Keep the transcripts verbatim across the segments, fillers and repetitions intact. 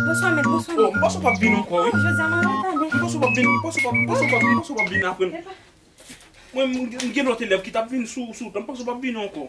Bonswa, mèt, bonswa, mèt. Oh, m panse w p ap vin ankò, wi. Oh, jodi a mwen retade. M panse w p ap vin, m panse w p ap, m panse w p ap, m panse w p ap vin apre. Epa. Mwen, m, m gen lòt elèv ki t ap vin sou, sou tan, m panse w p ap vin ankò.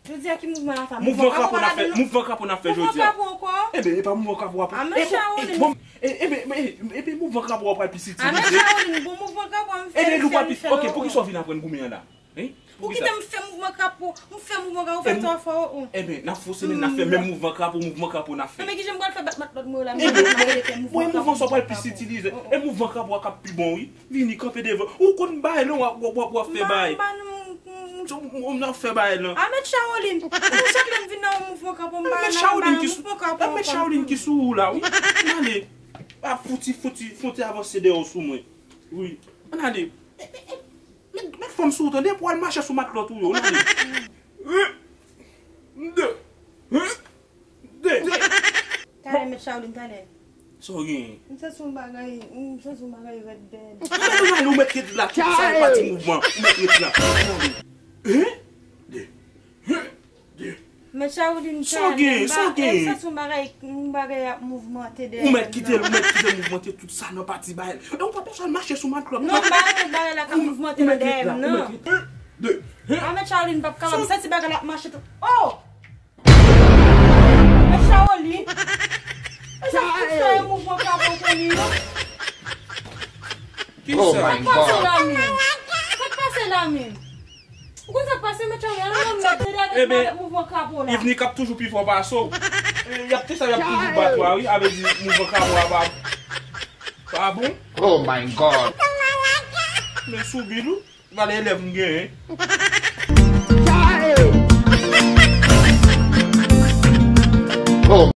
Jodi a ki mouvman n ap fè? Mouvman krapo n ap fè, mouvman krapo n ap fè jodi a. Mouvman krapo ankò? Enben, e pa mouvman krapo a. A, men Shaolin. Bon, e, enben, e, enben, mouvman krapo a pral pi sitilize. A, men Shaolin, bon, mouvman krapo a m fè, m fè, m fè. Enben, li pral pi, ok, poukisa w vin aprann goumen an la? Hein? Pou kite m fè mouvman krapo, m fè mouvman krapo, ou fè twa fwa, ou. Enben, n ap fòse, men n ap fè menm mouvman krapo, mouvman krapo n ap fè. Enben, kijan m pral fè bat matlòt mwen yo la, m pral fè mouvman krapo, mouvman krapo. Mwen, mouvman sa pral pi sitilize. E mouvman krapo a k ap pi bon, wi. Vini kanpe devan. Ou konn bagay lan, w ap, w ap, w ap fè bagay. M pa, m pa, m, m, m, m ap fè bagay lan. A, mèt Shaolin, ou chak lè m vin nan yon mouvman krapo, m pa nan mouvman krapo ankò. Mèt Shaolin ki sou ou la, wi. Ann ale. A, fouti, fouti, fouti avanse dèyè w sou mwen. Wi. Ann ale. Met, met, met fòm sou ou, tande, pou al mache sou matlòt ou yo, tande. Un, de. Un, de. Talè, mèt Shaolin, talè. Sa w genyen? M santi yon bagay, m santi yon bagay rèd dèyè m. Ann ale, ou mèt ret la, tout sa, yon pati mouvman, ou mèt ret la. Ann ale. Un, de. Un, de. Mèt Shaolin, sa w genyen, sa w genyen? M santi yon bagay, yon bagay ap mouvmante dèyè m. Ou mèt kite l, ou mèt kite l mouvmante tout sa nan pati ba l. E ou pa bezwen mache sou matlòt non. Non, m pa renmen bagay la k ap mouvmante nan dèyè m, non. Ou mèt ret la, ou mèt ret. Un, de. A, mèt Shaolin p ap kapab, m santi bagay la ap mache tout. Oh! Mèt Shaolin. E sa, tout sa e mouvman krapo pou li yo. Kisa? Sa k pase la menm? Sa k pase la menm? Ou konn sa k pase, mèt Shaolin? Al nan mèt, tande avèk mouvman krapo la. Ivni k ap toujou pi fò pase w. E, y ap te sa, y ap toujou bat ou a, wi. A vle di, mouvman krapo a pa, pa bon. Oh my God. Men sou bil ou, valè elèv m genyen. Oh.